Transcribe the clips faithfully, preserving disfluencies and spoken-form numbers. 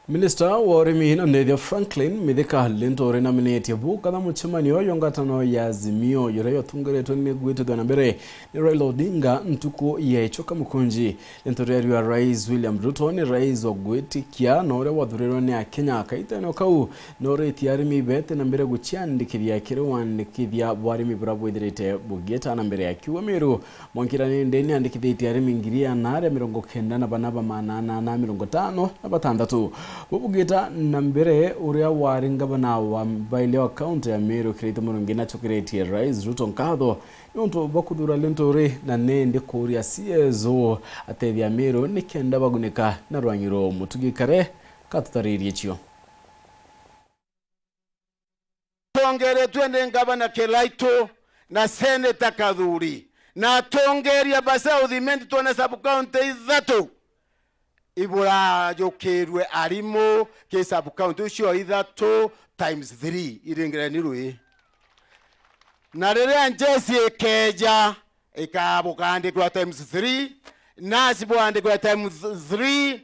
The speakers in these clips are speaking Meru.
Minista wa urimi na nthithia Franklin Mithika Linturi naminetie bu katha mucemanio jwa ngatano ya Azimio juria jwatungiritwe ni gwitithwa na mbere ni Raila Odinga ntuku ya ichoka mukunji. Linturi ariuga Rais William Ruto ni rais wa gwitikia na uria wathurirwe ni Akenya. Kaitene o kau, noritie arimi bete na mbere guciandikithia kiri wandikithia bwa arimi buria bwithirite bugieta na mbere, akiuga Meru mwankira ni ndeni andikithitie arimi ngiri ana aria mirongo kenda na bana ba maana ana na mirongo itano na batantatu. Bubugieta na mbere, uria wari ngavana wa mbaile wa kaunti ya Meru Kiraitu Murungi nacokeretie Rais Ruto nkatho niuntu bwa kuthura Linturi na nindi kuria C S O atethia Meru nikenda bagunika na rwangi ruu. Mutugi Kare katutaririe cio. Twongeretwe ni Ngavana Kiraitu na Senator Kathuri, na atongeria ba South Imenti twona sub-county ithatu iburajukirwe arimu ki sub-county ucio ithatu times three iringiranirwe. Na riria njeci ikeja, ikabukandikwa times three, nurse bwandikwa times three,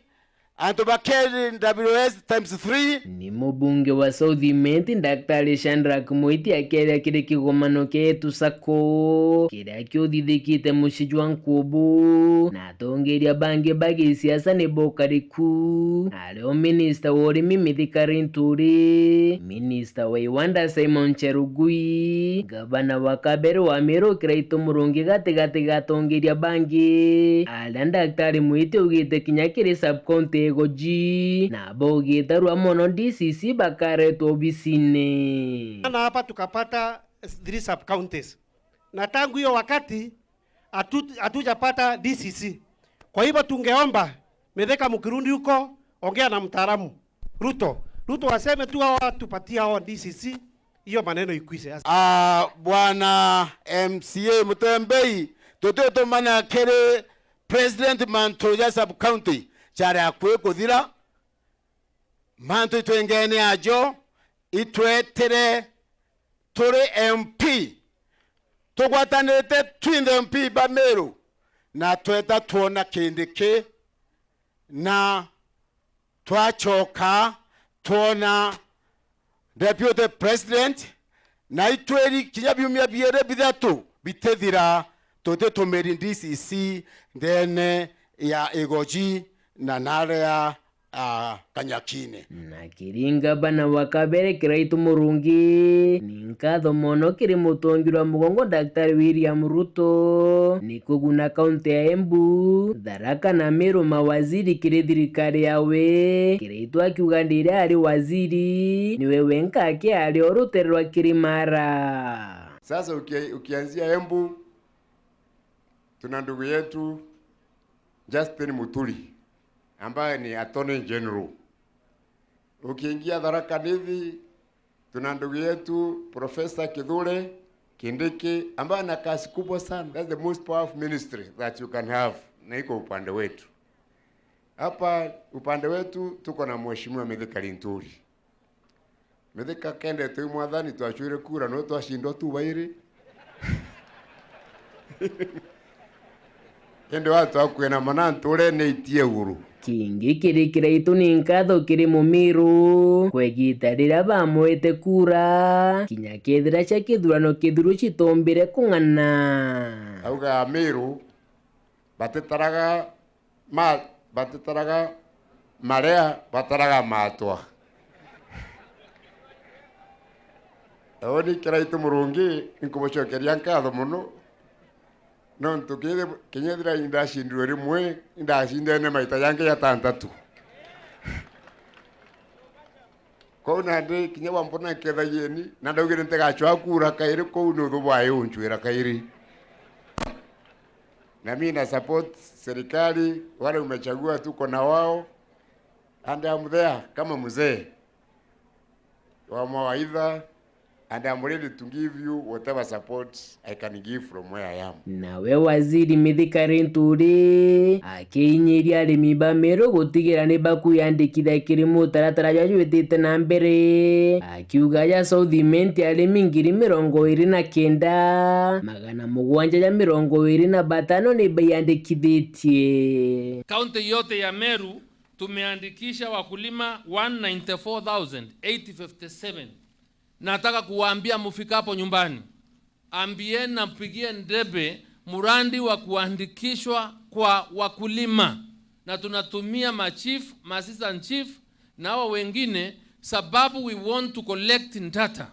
antu ba K W S times three. Ni mubunge wa South Imenti, Daktari Shadrack Mwiti, akeethia kiri kigomano kia Etu Sacco kiria kiuthithikite mucii jwa Nkubu, na atongeria bangi ba gisiasa ni bokari ku, ario minista wa urimi Mithika Linturi, minista wa iwanda Simon Cherugui, ngavana wa kabere wa Meru Kiraitu Murungi, gatigati ga atongeria bangi, aria Daktari Mwiti augite kinya kiri sub-county ya Igoji, na baugite rua mono D C C bakaretwa obisine. Na hapa tukapata three sub-counties. Na tangu hiyo wakati, hatu-, hatujapata D C C. Kwa hivyo tungeomba, Mithika, mkirudi huko, ongea na mtaalamu Ruto. Ruto aseme tu hawa, tupatie hawa D C C, hiyo maneno ikwishe. Ah, bwana M C A Mutembei, tutitumana kiri president mantu ja sub-county jari akui kuthira. Mantu itwengene ajo, itwetire turi M P, tugwatanirite twinthe M P ba Meru, na tweta twona kindi ki, na twachoka twona deputy president, na itwiri kinya biumia biiri bithatu bitithira tutitumiri D C C ndene ya Igoji na naria a Kanyakine. Na kiri ngavana wa kabere Kiraitu Murungi, ni nkatho mono kiri mutongi jwa mugongo Daktari William Ruto ni kuguna kaunti ya Embu, Tharaka na Meru mawaziri kiri thirikari yawe. Kiraitu akiuga ndiria ari waziri, niwe wenka aki ari o rutere rwa Kirimara. Sasa uki-, ukianzia Embu, tuna ndugu yetu Justin Muturi ambaye ni Attorney General. Ukiingia Tharaka Nithi, tuna ndugu yetu Professor Kithure Kindiki ambaye ana kazi kubwa sana. That's the most powerful ministry that you can have, na iko upande wetu. Hapa upande wetu tuko na Mheshimiwa Mithika Linturi. Mithika kende twi mwathani, twacwire kura no twacindwa tu bairi. Indi watwa kwina mana nturene itie iguru. Kingi kiri Kiraitu ni nkatho kiri Mumiru kwa igita riria bamwite kura, kinya kethira cia kithurano kithiru citombire kung'ana. Auga Amiru batitaraga ma-, batitaraga maria, bataraga matwa. Uni Kiraitu Murungi, inkubucokeria nkatho mono, nontu kinya, kinya ethira indacindirwe rimwe, indacindene maita jangi jatantatu. Kwou nandi kinya wambona nkethagieni, na ndaugire ntigacwa kura kairi, kwou ni uthu bwayo uncwira kairi. Na mimi na support serikali, wale umechagua tuko na wao, and I'm there kama mzee wa mawaidha, and I'm ready to give you whatever support I can give from where I am. Nawe Waziri Mithika Linturi akiinyiria arimi ba Meru gutigira ni bakwiyandikithia kiri mutaratara jwa jwitite na mbere, akiuga ja South Imenti arimi ngiri mirongo iri na kenda, magana mugwanja ja mirongo iri na batano ni baiyandikithitie. Kaunti yote ya Meru Tumeandikisha wakulima one ninety-four thousand eight fifty-seven. Nataka kuwaambia mfikapo nyumbani, ambieni na mpigie ndebe mradi wa kuandikishwa kwa wakulima, na tunatumia machief, ma assistant chief na hawa wengine, sababu we want to collect data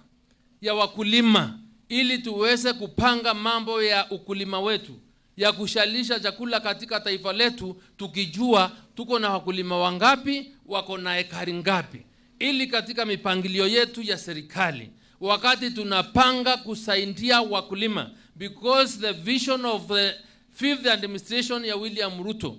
ya wakulima ili tuweze kupanga mambo ya ukulima wetu, ya kushalisha chakula katika taifa letu, tukijua tuko na wakulima wangapi, wako na ekari ngapi, ili katika mipangilio yetu ya serikali, wakati tunapanga kusaidia wakulima, because the vision of the fifth administration ya William Ruto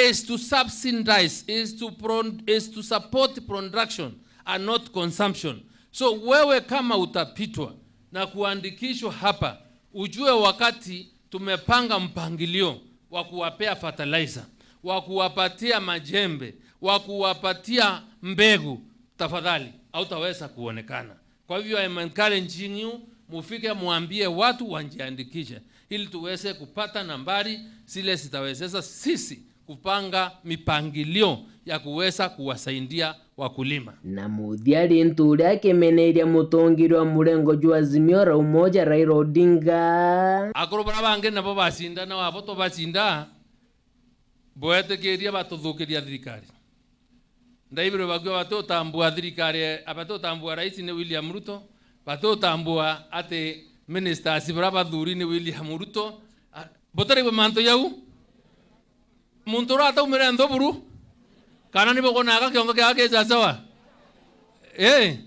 is to subsidize, is to pro-, is to support production and not consumption. So wewe kama utapitwa na kuandikishwa hapa, ujue wakati tumepanga mpangilio wa kuwapea fertilizer, wa kuwapatia majembe, wa kuwapatia mbegu, tafadhali, hautaweza kuonekana. Kwa hivyo, I'm encouraging you, mufike muambie watu wajiandikishe, ili tuweze kupata nambari zile zitawezesha sisi kupanga mipangilio ya kuweza kuwasaidia wakulima. Na muthia ri ntu uria akimeneria mutongeria wa murengo jwa Azimio la Umoja Raila Odinga. Akuru baria bangi nabo bacinda, na wabo tubacinda, bwetikirie batuthukiria thirikari. Ndaibirwe bagua batutambua thirikari, batutambua rais ni William Ruto, batutambua ati ministers baria bathuri ni William Ruto. A, butaraigua mantu jau? Muntu uria ataumire nthuburu, kana ni bukonaga kiongo kiaga ki sawa? Ii,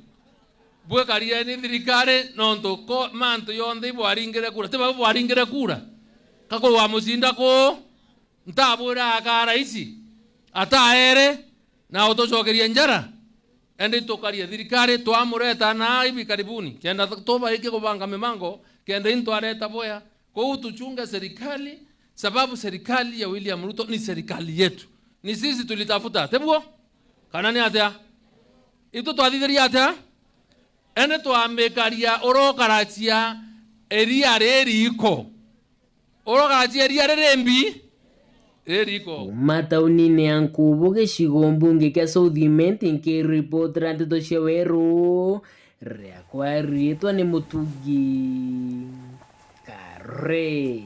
bwikarieni thirikari, nontu ko mantu yonthe ibwaringire kura, ti baba bwaringire kura? Ka kuu wamucinda kuu? Ntabwira aka raisi, ataere na utucokerie njara, ende tukarie thirikari, twamureta na hivi karibuni, kenda tubaikie kubanga mimango, kenda intwareta boya. Kou tuchunge serikali, sababu serikali ya William Ruto ni serikali yetu. Ni sisi tulitafuta, tiguo? Kana ni atia? Itu twathithirie atia? Ene twambikaria urokarachia eria ririiko. Urokarachia eria ririmbi? Ririiko. Kuma taunini ya Nkubu, gicigo mbunge kia South Imenti, nkiripotera nteto cia weru, riakwa riitwa ni Mutugi Kare.